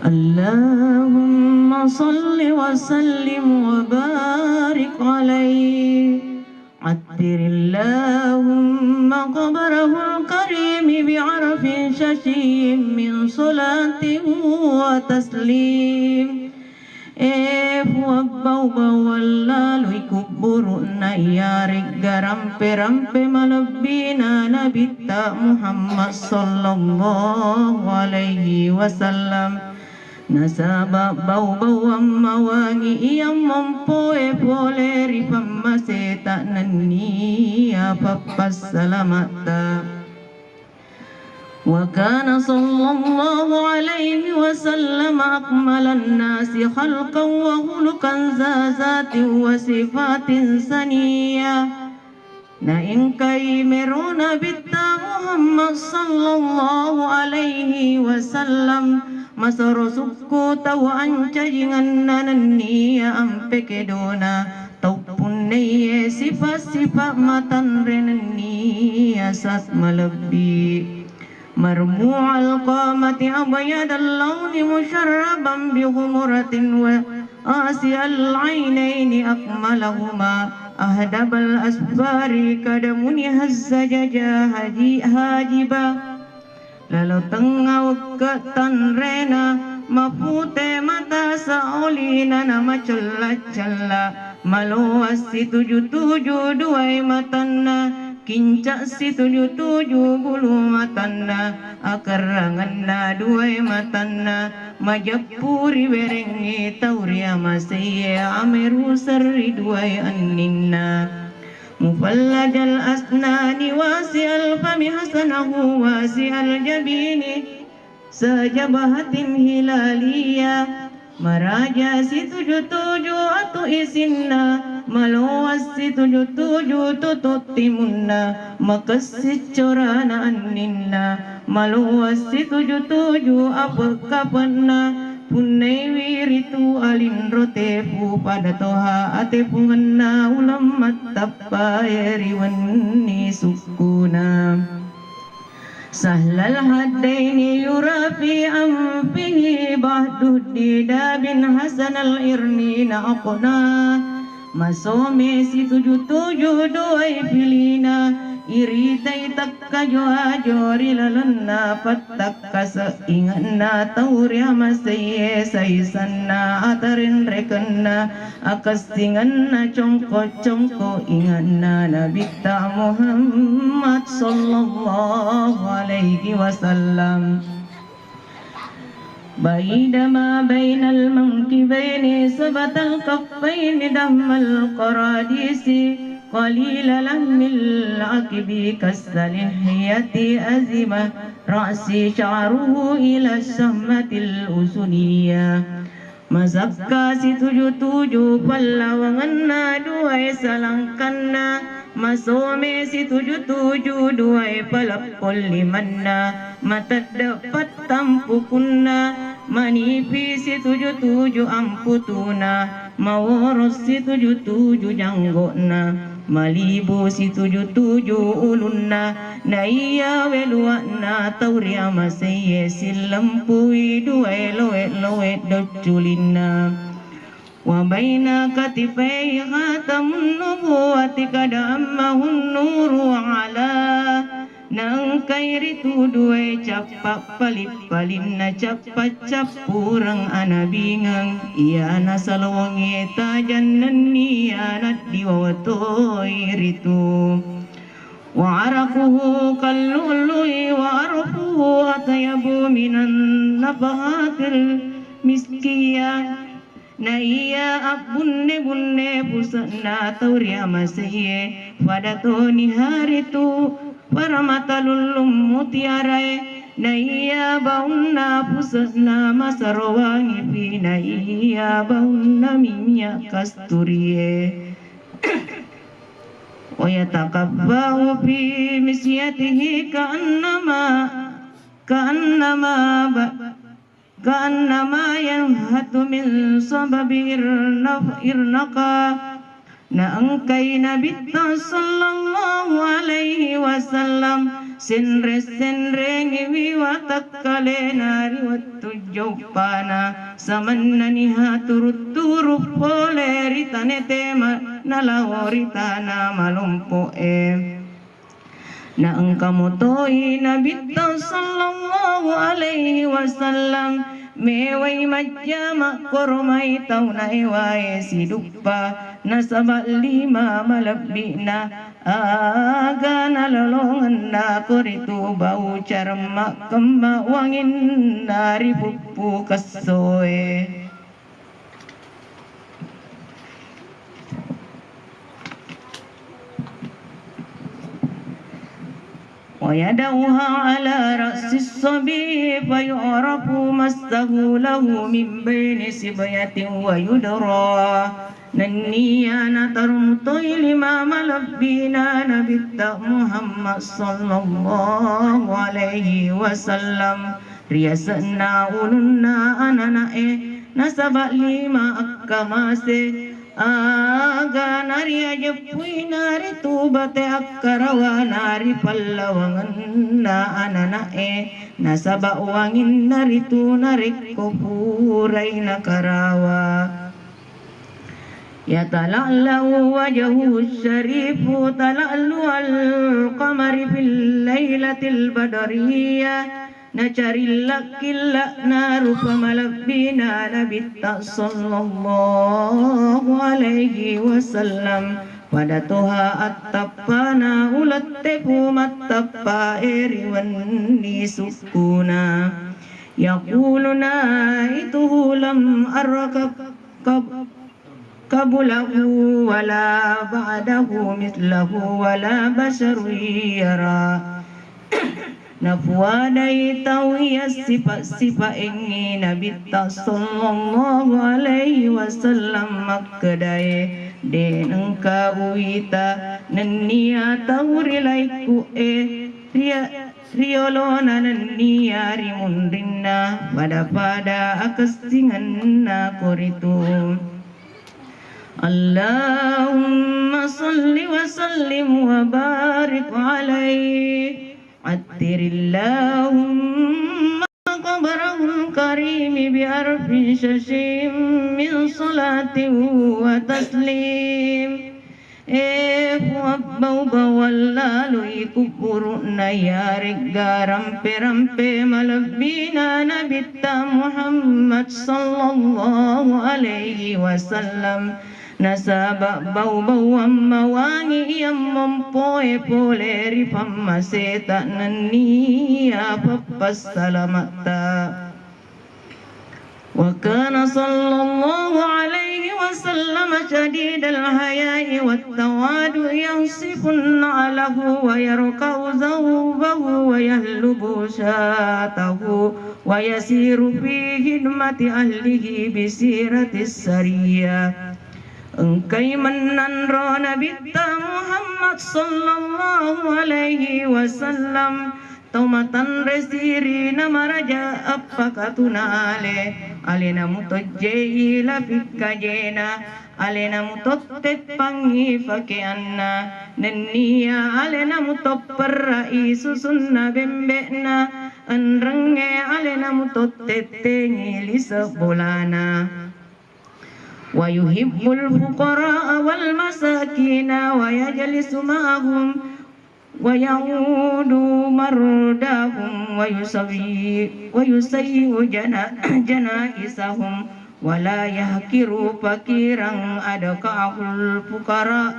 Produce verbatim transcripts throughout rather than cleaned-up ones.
اللهم صل وسلم وبارك عليه. عطر اللهم قبره الكريم بعرف ششي من صلاة وتسليم. E Puang, bau-bauang laloi kubburu'na iyaregga rampe-rampe malebbina Nabitta Muhammad sallallahu alaihi wasallam. Nasaba bau-bauang mawangi iya mompoe pole ri pammaseta nenniya pappassalamatta. وكان صلى الله عليه وسلم أكمل الناس خلقا وخلقا ذا ذات وصفات سنية. Naengkai mero Nabitta Muhammad sallallahu alaihi wasallam masero sukku tau ancajingenna nenniya ampe kedona tau punnaiye sipa-sipa matanre nenniya sat malebbi. مرموع القامة أبيض اللون مشربا بخمرة واسع العينين أكملهما أهدب الأسفار قد منح الزجاجة حاجبا. Lalo tengnga wekke tanrena, mapute mata saolina namacella-cella, maloa situju-tuju duai matanna, kinca situju-tuju bulu matanna, akerrangenna duai matanna, majeppu riwerengngi tau riamaseiye ameru serri duai enninna. مفلج الأسنان واسع الفم حسنه واسع الجبين ذا جبهة هلالية. Maraja situju-tuju atu isinna, maloa situju-tuju tutu timunna, makessing corana enninna, maloa situju-tuju ape-kapenna, punnaiwi ritu alinro tepu pada toha atepungenna uleng mattappae ri wenni sukkuna. سهل الخدين يرى في أنفه بعض الديدان حسن العرنين عقنا. Masome situju-tuju duai pilina, iritai takkajo-ajo ri lalenna pattakkase, inganna tau riamaseiye saisanna atarenrekenna akessingenna congko-congko inganna Nabitta Muhammad sallallahu alaihi wasallam. بعيد ما بين المنكبين ثبت الكفين دهم القراديس قليل لهم العقب كث لحية عظيم رأس شعره إلى الشحمة الأذنية. Masakka situju-tuju pallawangenna duae salangkanna, masome situju-tuju duae paleppong limanna, matedde pattampukunna, manipi situju-tuju amputuna, maworo situju-tuju janggo'na, malibu situju-tuju ulunna, naiya welua'na tau riamaseiye sillempui duae lowe-lowe docculinna. وبين كتفيه خاتم النبوة قد عمه النور وعلا. Naengkai ritu duae cappa pali-palinna cappa cappureng anabingeng, iyana salowangnge tajang nenniya naddiwawa toi ritu. وعرقه كاللؤلؤ وعرفه أطيب من النفحات المسكية. Naiya abbunne-bunne puse'na tau riamaseiye, pada toni haritu paramata lullung mutiarae, naiya baunna puse'na masaro wangipi, naiya baunna minyak kasturie. ويتقبأ في مشيته كأنما، كأنما ب-، كأنما ينحط من صبب إرنف-، إرنقا. Naengkai Nabitta sallallahu alaihi wasallam Senre-senrengiwi watakkalena ri wettu joppana, samannaniha turu-turu pole ri tanete ma-, nalao ri tana malompo'e. Na engka motoi Nabitta sallallahu alaihi wasallam mewai majjama koromai tau naewae siduppa, nasaba lima malebbi'na aga nalolongenna koritu bau caremma kemma wanginna ri puppu kessoe. ويضعها على رأس الصبي فيعرف مسه له من بين صبية ويدرى. Nenniya natarumutoi lima malebbina Nabitta Muhammad sallallahu alaihi wasallam ri yasenna ulunna anana'e, nasaba lima akkamase aga nariajeppuina ritu bate akkarawana ri pallawangenna anana'e, nasaba wanginna ritu narekko purai nakarawa. يتلألأ وجهه الشريف تلألؤ القمر في الليلة البدرية. Nacarilla-killa'na rupa malebbina Nabitta sallallahu alaihi wasallam, pada toha attappana uleng tepu mattappae ri wenni sukkuna. يقول نائته لم أر قب-، قبله ولا بعده مثله ولا بشر يرى. Napuadai tau iya sipa-sipaengngi Nabitta sallallahu alaihi wasallam makkedae, de nengka uwita nenniya tau ri laikku'e ria-, riolona nenniya ri munrinna pada-pada akessingenna koritu. اللهم صل وسلم وبارك عليه. عطر اللهم قبره الكريم بألف شش من صلاة وتسليم. E Puang, bau-bauang laloi kuburu'na iyaregga rampe-rampe malebbina Nabitta Muhammad sallallahu alaihi wasallam, nasaba bau-bauang mawangi iya mompoe pole ri pammaseta nenniya pappassalamatta. وكان صلى الله عليه وسلم شديد الحياء والتواضع، يخصف نعله ويرقع ثوبه ويحلب شاته ويسير في خدمة أهله بسيرة السرية. Engkai mennanro Nabitta Muhammad sallallahu alaihi wasallam, tau matanre sirina maraja appakatuna ale, alena mutojjei lapikkajena, alena mutotteppangngi pakeanna, nenniya alena mutopperrai susunna bembe'na, enrengnge alena mutottettengi lise bolana. ويحب الفقراء والمساكين ويجلس معهم ويعود مرضاهم ويسوي-، ويسيء جنا-، جنائزهم ولا يحقر فقيرا أدقعه الفقراء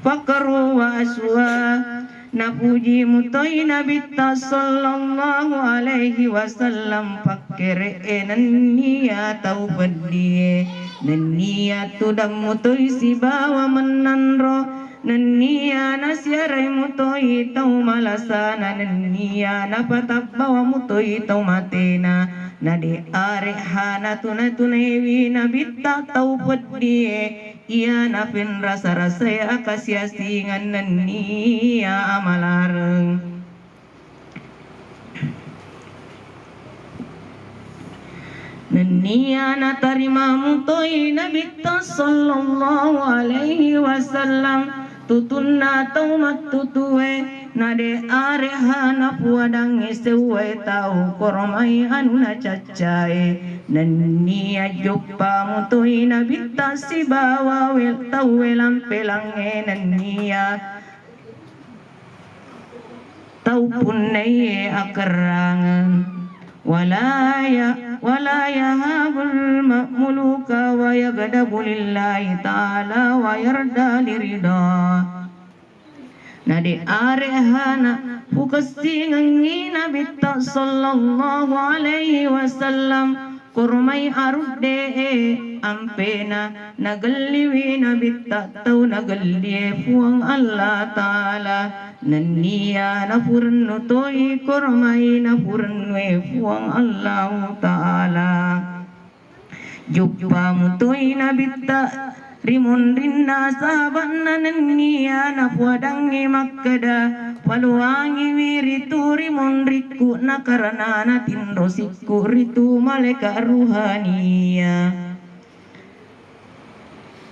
فقر وأسوأ. Napuji mutoi Nabitta sallallahu alaihi wasallam pakkere'e nenniya tau peddie, nenniya tudang mutoi sibawa mennanro, nenniya nasiarai mutoi tau malasana, nenniya napatabbawa mutoi tau matena, na de are ha natuna-tunaiwi Nabitta tau peddie. Iyana penrasa-rasai akasiasingeng nenniya amalareng. Nenniya natarima mutoi Nabitta sallallahu alaihi wasallam tutunna tau mattutue, Nade areha napuadangngi seuwae tau koromai anu nacaccae, nennia joppa mutoi nabitta sibawa wel-, tau welang-pelangnge nennia tau punnaiye akerrangeng. Wala ya-, wala yahabul ma-, muluka wa yagdabu lillahi ta'ala wa yarda lirida. Nade arehana pukessingengngi Nabitta sallallahu alaihi wasallam koromai arudde'e ampena nagelliwi Nabitta tau nagellie Puang Allah Ta'ala nennia napurennu toi koromai napurennue Puang Allahu Ta'ala. Joppa mutoi Nabitta ri monrinna sahaba'na nennia napuadangngi makkeda, paloangiwi ritu ri monrikku nakarana natinro sikku ritu malaeka ruhania.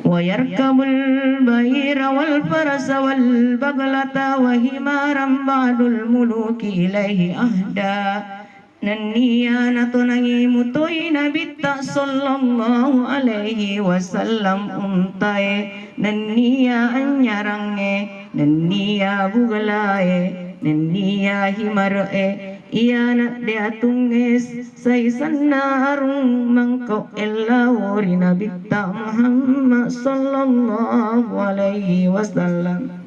Wa yarkabul ba'ira wal farasa wal baglata wa himaran ba'dul muluki ilaihi ahda. Nennia natonangi mutoi Nabitta sallallahu alaihi wasallam untae, nennia anyarangnge, nennia bugalae, nennia himare'e, iya nadde atungnge saisanna arung mangkau ellawo ri Nabitta Muhammad sallallahu alaihi wasallam.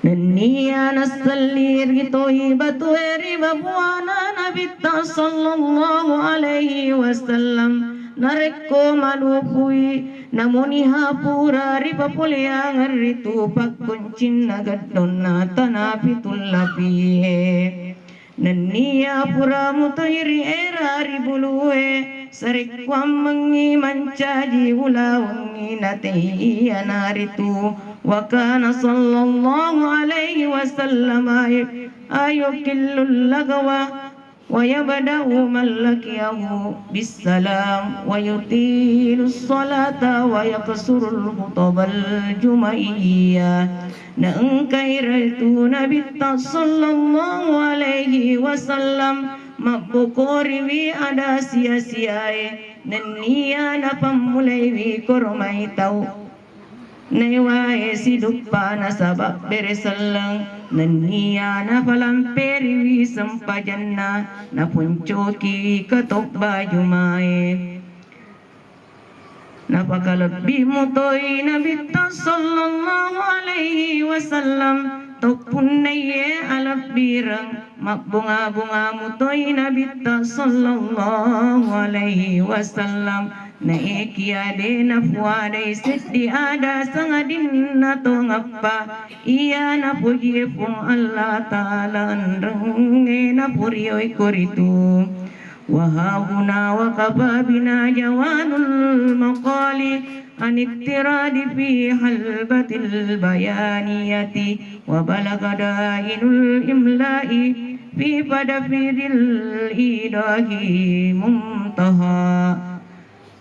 Nennia nasselli ri toi batue ri babuana Nabitta sallallahu alaihi wasallam. Narekko malupui, namuniha pura ripapoleangeng ritu pakkuncinna geddonna tana pitung lapie. Nennia pura mutoi ri era ri bulue, sarekkuammengngi mancaji ula wengi natei iyanaritu. Wa kana sallallahu alaihi wasallam ay-, ayuqillul lagawa wa yabda'u man laqiyahu bis salam wa yutilus salata wa yaqsurul khutabal jumaiyah. Naengkai ritu Nabitta sallallahu alaihi wasallam mabbokoriwi ada sia-siae nennia napammulaiwi koromai tau. Naewae siduppa nasaba bere selleng nennia napalamperiwi sempajanna naponcokiwi katobba jumae. Napakalebbi mutoi Nabitta sallallahu alaihi wasallam tau punnaiye alebbireng mabbunga-bunga mutoi Nabitta sallallahu alaihi wasallam. Naekia de napuadai seddi ada sangadinna tongeppa iya napojie Puang Allah Ta'ala enrengnge napurioi koritu. Wa hahuna wa kafa bina jawanul maqali anittiradi fi halbatil bayaniyati wa balagha dainul imla'i fi fadafiril idahi muntaha.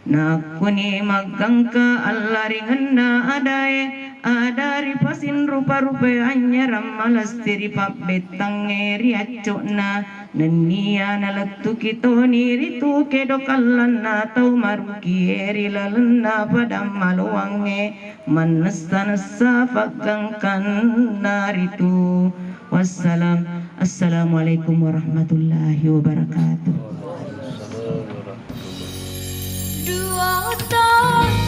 Nakkuni maggangka allaringenna adae, ada ripasinrupa-rupai anynyarang malessi ri pabbettangnge ri acco'na, nennia nalettuki toni ritu kedo kallanna tau marukie ri lalenna padang maloangnge. Mannessa-nessa paggangkanna ritu. Wassalam. Assalamualaikum warahmatullahi wabarakatuh. Dua tahun